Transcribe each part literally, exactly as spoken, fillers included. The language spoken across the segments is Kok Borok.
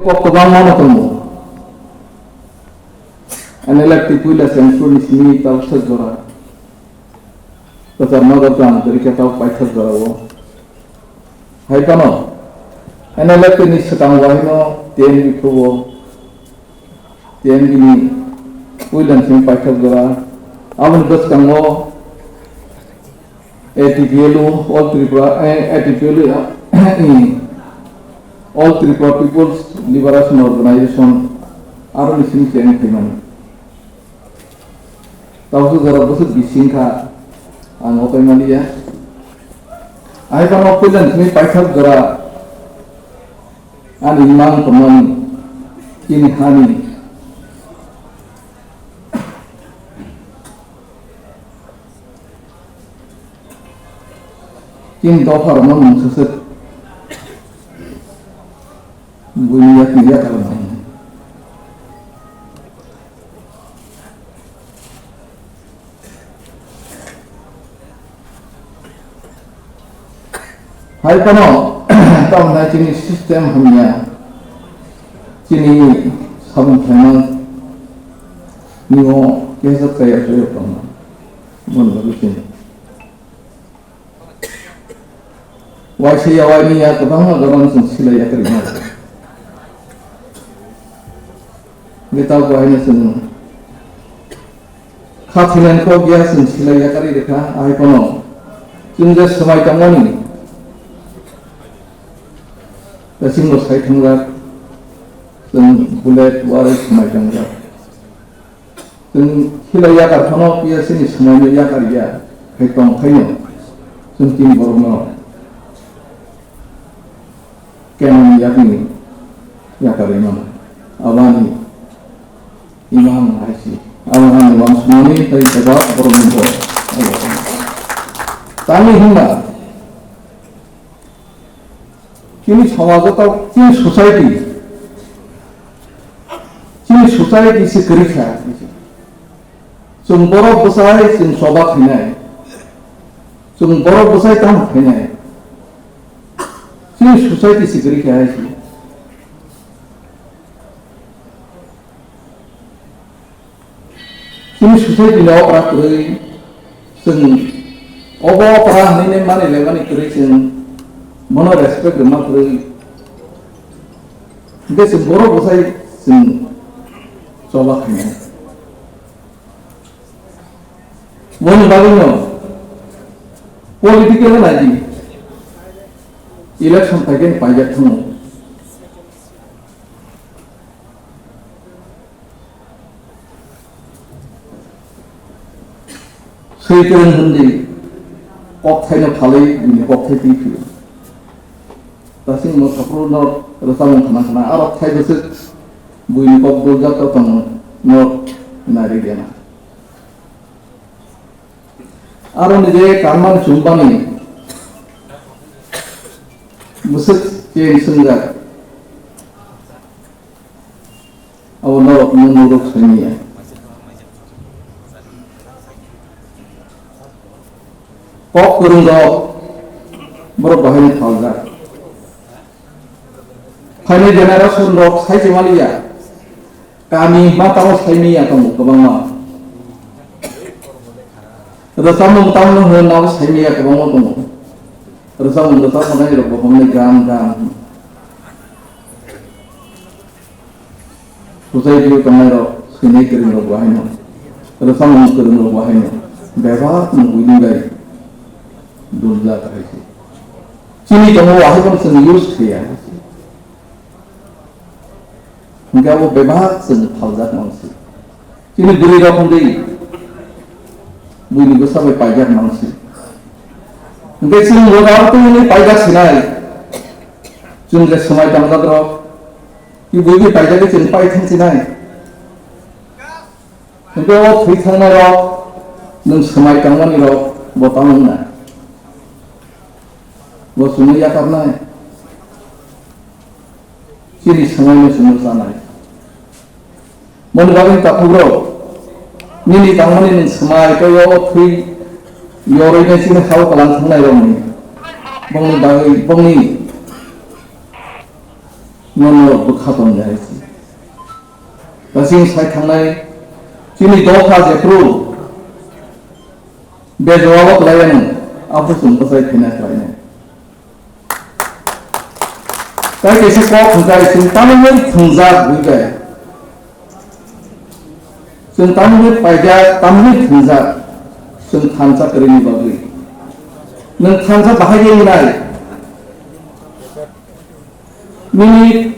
Kok kwbangma no tongo. N L F T puila chengsurni simi tabukthak jora. Kwchar Nagar Chang Torika tabuk paithak jora o. Hai phano N L F T ni swkang bai no T N B phubo, T N B ni puila simi paithak jora. Aboni bwskango A T P L U, All Tripura, eh, A T P L U, eh, All Tripura People's Liberation Organization, aro ni simi cheng khaimani. Tabuk jora bwswk bising kha, ang okai maliya. Ai phano puila simi paithak jora, ani mang tongmani, chini hani, Chini dopha rokno mungsa swk buini yakni yakar rok. Hai phano tamni chini system hamya, chini samung khlaima nio kesa kaya kaya tongma. Mon bagwi chini. Waisa ya waini ya kwbangma goron chwng silai ya kwrwima. Beta waino chwng kha thwinan kok ya chwng silai ya kwrwi rwkha, ahai phano chwng je swmai tongmani. Chwng bo sai thangjak, chwng bullet warwi swmai tongjak. Chwng khilai yakar phano P S C ni swmai no yakar ya, hai tong phaino chwng tini borok no kemani yakni yakar imano. Abani imam hai si, abani wang sumani tai jawab borok ni bo. Tani himba, chini somajo to, chini society, chini society se kwrwi kha. Chwng borok bwsai chwng choba khainai, chwng borok bwsai tamo khainai, chini society se kwrwi kha hai se. Chini society ni okra kwrwi, chwng obo okra hinwi mani lemani kwrwi, chwng bono respect rwma kwrwi. Hwnkhe chwng borok bwsai chwng choba khainai. Boni bagwi no political nai di, election phaikhe paijak thango. Swi kwrwng hwn di, kok thaino phalwi bini kok thai twi phio. Tasing no saphuru no rwchapmung khna khna, aro thai bwswk buini kok dol jak tong no nari gena. Aro ni je kanmani chwng bani bwswk cheng swngjak. Abo norok no norok sainya. Kok kwrwng rok borok bahai ni phaljak. Phaini generation rok sai se maliya. Kami ma tamo sai miya tongo kwbangma. Rwchapmung tamo hwn abo sai miya kwbangma tongo. Rwchapmung rwchapmani rok bo hwnwi gan gan. Society o tongnai rok swinai kwrwng rok bo haino. Rwchapmung kwrwng rok bo haino. Bebak no buini bai dulja kahai se. Chini tongo ahai bono chwng use khlaiya. Hingke abo bebak chwng phaljak mansi. Chini bwrwi rok hwnwi buini bwsa bai paijak mansi. Hingke chwng bo aro tongwi paijak sinai. Chwng je swmai tangjak rok. Ki bui bai paijak chwng pai thang sinai. Hingke o thwi thangnai rok nwng swmai tangmani rok bo tamo wngna. Bo chwngno yakarnai. Chini swmai no chwngno chanai. Moni bagwi takhuk rok, nini tangmani nwng swmai tei o thwi yorwi nai chini hao kwlang thangnai rokni. Bongni bagwi, bongni Nono bwkha tong ya hai se. Kasing sai thangnai chini dopha jephru bejawabo kwlai ano aphuru chwng bwchai khaina kwlainai. Tai kaisa kok hwnkhe chwng tamungwi thwngjak bui bai. Chwng tamungwi paijak, tamungwi thwngjak, chwng thansa kwrwini bagwi. Nwng thansa bahai de wngnai? Nini,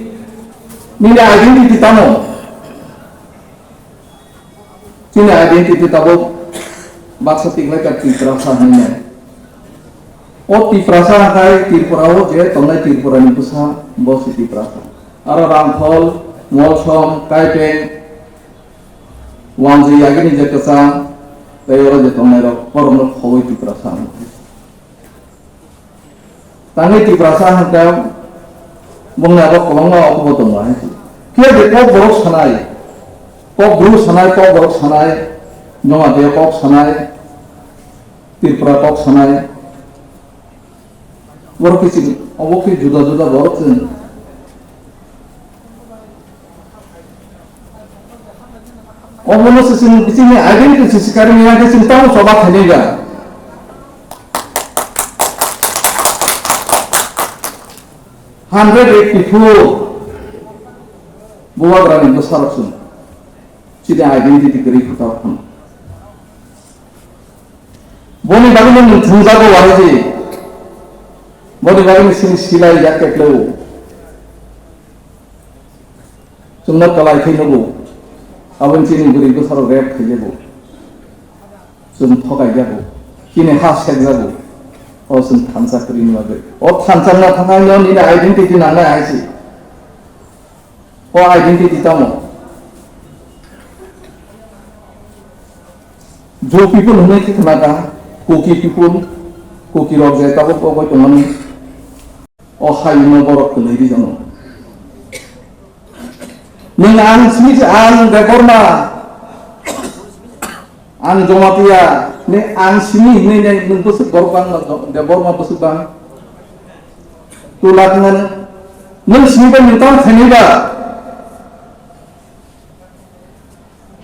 nini identity tamo? Chini identity tabuk baksa tiklaikha Tiprasa hinwi. O Tiprasa hai Tripura o je tongnai Tripura ni bwsa bo se Tiprasa. Aro Rangkhol, Molsom, Kaipeng, Wanjwi agini je kwchang, tei oro je tongnai rok, borok no khoboi Tiprasa hinwi. Tangwi Tiprasa hwnkhe bongni abo kwbangma okubo tongo hai se. Phiya de kok borok sanai, kok bru sanai, kok borok sanai, Jamatia kok sanai, Tripura kok sanai. Borok khe chini, obo khe juda juda borok chwng. Obono se chwng chini identity se sikari ni yakhe chwng tamo choba khainai ba. Hundred eighty four Bubagrani bwsarok chwng chini identity kwrwi khuta phano. Boni bagwi nwng thwngjago wahaji. Boni bagwi chini silai ya kekleo. Chwngno kwlai khe nugo. Aboni chini bwrwi bwsarok rape khaijago. Chwng thokai jago. Chini ha sekjago. O chwng thansa kwrwini bagwi. O thansa wngna thangnaino nini identity nangnai hai se. O identity tamo? Zo people hwnwi khe khna kha, Kuki people, Kuki rok je tabuk pogwi tongmani, o hayungno borok kwlwi rijano. Nwng ang simi se, ang Debbarma, ang Jamatia, ne ang simi hwnwi ne nwng bwswk borok bang, Debbarma bwswk bang. Tula thangani, nwng simi bai nwng tamo khainai ba?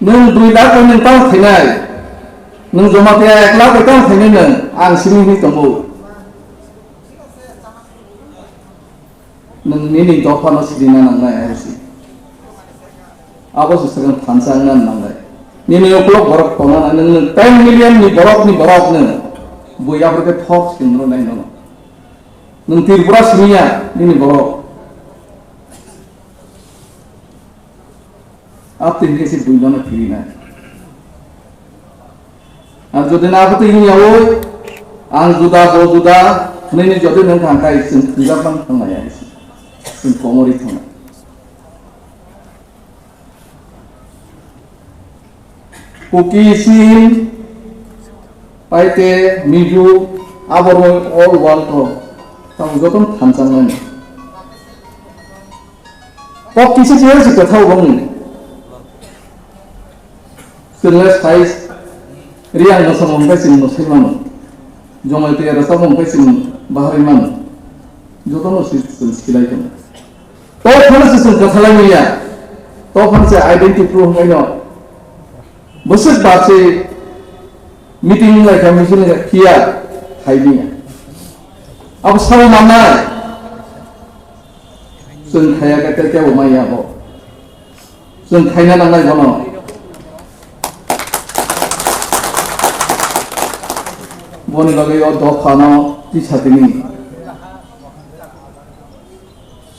Nwng dui lakh bai nwng tamo khainai? Nwng Jamatia ek lakh bai tamo khainai nwng? Ang simi hwnwi tongo. Nwng nini dophano sidina nangnai hai se. Abo se swkang thansa wngna nangnai. Nini ukulok borok tongnana nwng, nwng ten million ni borok ni borok nwng. Bui aphuru khe thok se nwng nai nono. Nwng Tripura simi ya nini borok. Abtwi hwnkhe se buino phirinai. Ang jodi na abtwi wngya oi, ang juda, bo juda, hwnwi jodi nwng thang kha, chwng thwngjak mang thangnai, chwng komorwi thangnai. Kuki, Chin, Paite, Mizo, aborok all world o tamo jotono thansa wngnai. Kok kisa kisa se kwthao bangni. Chwngno sai Riyang no samung khe chwng no sai mano. Jamatia rw samung khe chwng bahari mano. Jotono si chwng silai khe. To phano se chwng kwthalai manya. To phano se identity proof hwnwi no. Bwswk ba se meeting lai kha, meeting lai kha, phiya khai manya. Abo sabo mannai. Chwng khaya khe tei kebo manya abo. Chwng khaina nangnai bono. Boni bagwi o dophano tisa tini.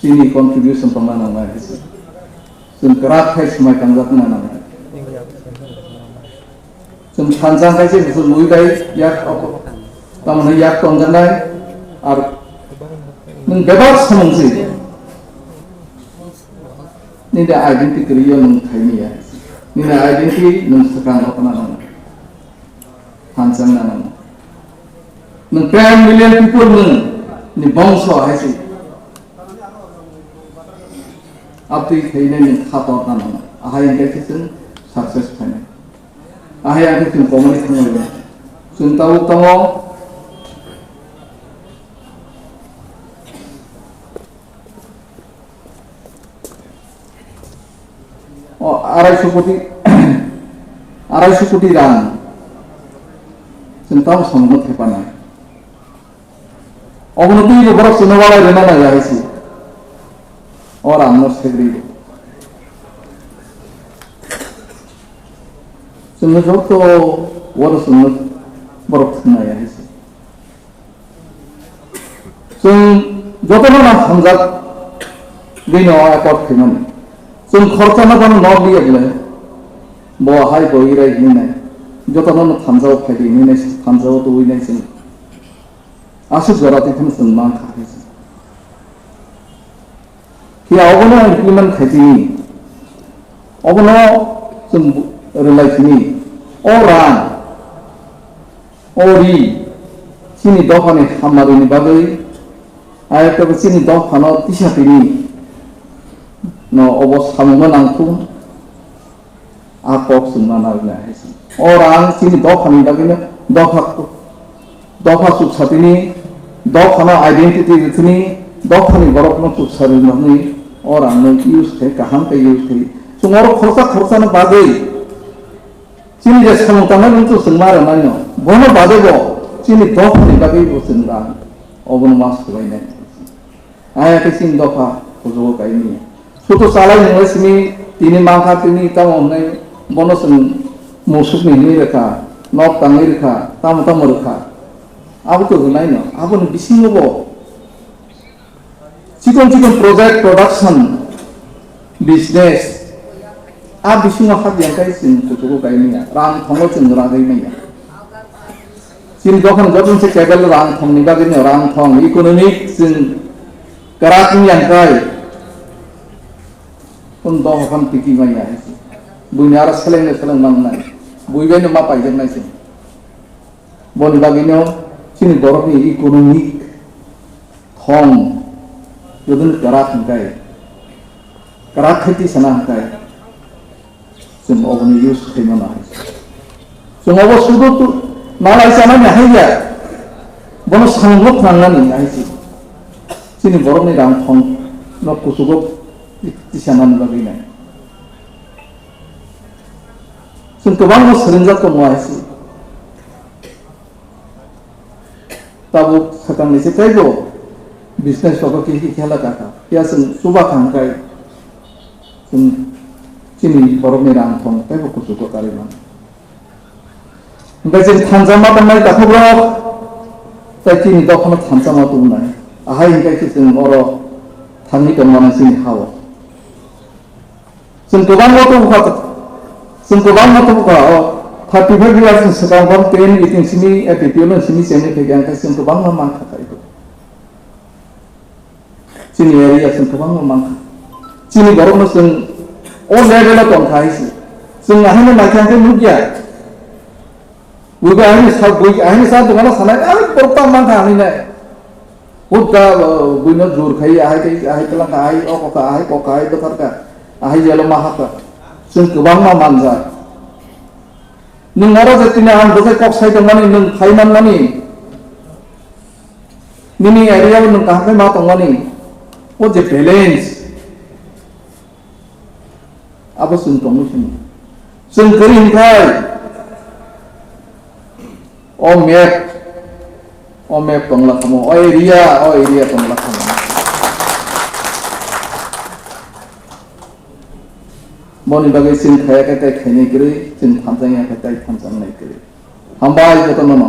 Chini contribution tongna nangnai. Chwng kwrak khai swmai kangjak wngna nangnai. Chwng thansa khai se chwng ui bai yak, tamoni yak tongjaknai. Ar nwng bebak samung se. Nini identity kwrwi o nwng khaimaya. Nini identity nwng swkang rokna nango. Thansa wngna nango. Nwng ten million people nwng ni bongso hai se. Abtwi khainai nwng kha torna nango. Ahai hwnkhe se chwng success khainai. Ahai ang khe chwng komorwi thanglaio. Chwng tabuk tamo. O arai sho koti, arai sho koti rang chwng tamo samungno thepanai. Obono twibo borok chwngno walai rwna naiya hai se. O rangno segribo. Chwngno joto oro chwngno borok thwngna ya hai se. Chwng jotono no hamjak bini o accord khaimani. Chwng khoroksa no bono nok liya bwle. Bo hai bo irai hinwi nai. Jotono no thansa o phai di hinwi nai, thansa o twi nai chwng. Aswk jora twi phano chwng mankha khe se. Phiya obono implement khai tini. Obono chwng bu-, rwlai tini. O rang, o ri, chini dophani hamari ni bagwi, ayakhe bo chini dophano tisa tini. No obo samungno nangkuk. A kok chwngna nai nai hai se. O rang chini dophani bagwino dopha, dopha chuksa tini, dophano identity rwtini, dophani borokno chuksa rwmani o rangno use khai, kaham khe use khai. Chwng oro khoroksa khoroksano bagwi chini je samung tangnai rwngthok chwng ma rwnaino, bono bagwi bo chini dophani bagwi bo chwng rang obono ma swlainai. Aya khe chini dopha kuchugo kaimani. Sutu chalai nunglai simi tini mankha tini tamo hwnwi bono chwng musukni hwnwi rwkha, nok tangwi rwkha, tamo tamo rwkha. Abo to hwnai no, aboni bisingo bo chikon chikon project production business a bisingo hap yang kai chwng kuchugo kaimani ya, rang thongo chwng ragwi manya. Chini dophani joto se cable rang thong ni bagwi no rang thong economic chwng kwrak wng yang kai. Kun doha phan tiki manya hai se. Buini aro seleng no seleng mang nai. Bui bai no ma paijak nai se. Boni bagwi no chini borok ni economic thong joto no kwrak wng kai. Kwrak khai twi sana wng kai. Chwng obono use khaimano hai se. Chwng obo sudu tu nalai chanani hai ya. Bono samungno phnangnani hai se. Chini borokni rang thong no kuchugo tisanani bagwi nai. Chwng kwbangma swrwngjak tongo hai se. Tabuk swkangni se teibo business rok khe khe khela kha kha. Phiya chwng chuba kha hwnkhe chwng chini borokni rang thong teibo kuchugo karwi mano. Hwnkhe chwng thansa ma tongnai takhuk rok tei chini dophano thansa ma tubunai. Ahai hwnkhe khe chwng oro thangwi tongmani chini ha-o. Chwng kwbangma tubukha, chwng kwbangma tubukha, o thirty five years ni swkang bom ten eighteen simi, A P P L ni simi chengwi phaikha, hwnkhe chwng kwbangma mankha kha iko. Chini area chwng kwbangma mankha. Chini borokno chwng o level o tongkha hai se. Chwng ahaino naikha hwnkhe nukya. Buibo ahini sa, bui ahini sa dogano sanai, "Ah, borok tamo mankha," hinwi nai. Hukda, uh, buino jur khai, ahai khai, ahai tlang kha, ahai oko kha, ahai kok kha, ahai dophar kha, ahai yelo ma hap kha. Chwng kwbangma manjak. Nwng oro je tini ang bwsai kok sai tongmani, nwng khai manmani, nini area o nwng kaham khe ma tongmani, o je balance. Abo chwng tongwi sini. Chwng kwrwi hwnkhai o map, o map tongla khamo, o area, o area tongla khamo. Boni bagwi chwng khaya khe tai khainai kwrwi, chwng thansa ya khe tai thansa wngnai kwrwi. Hambai jotono no.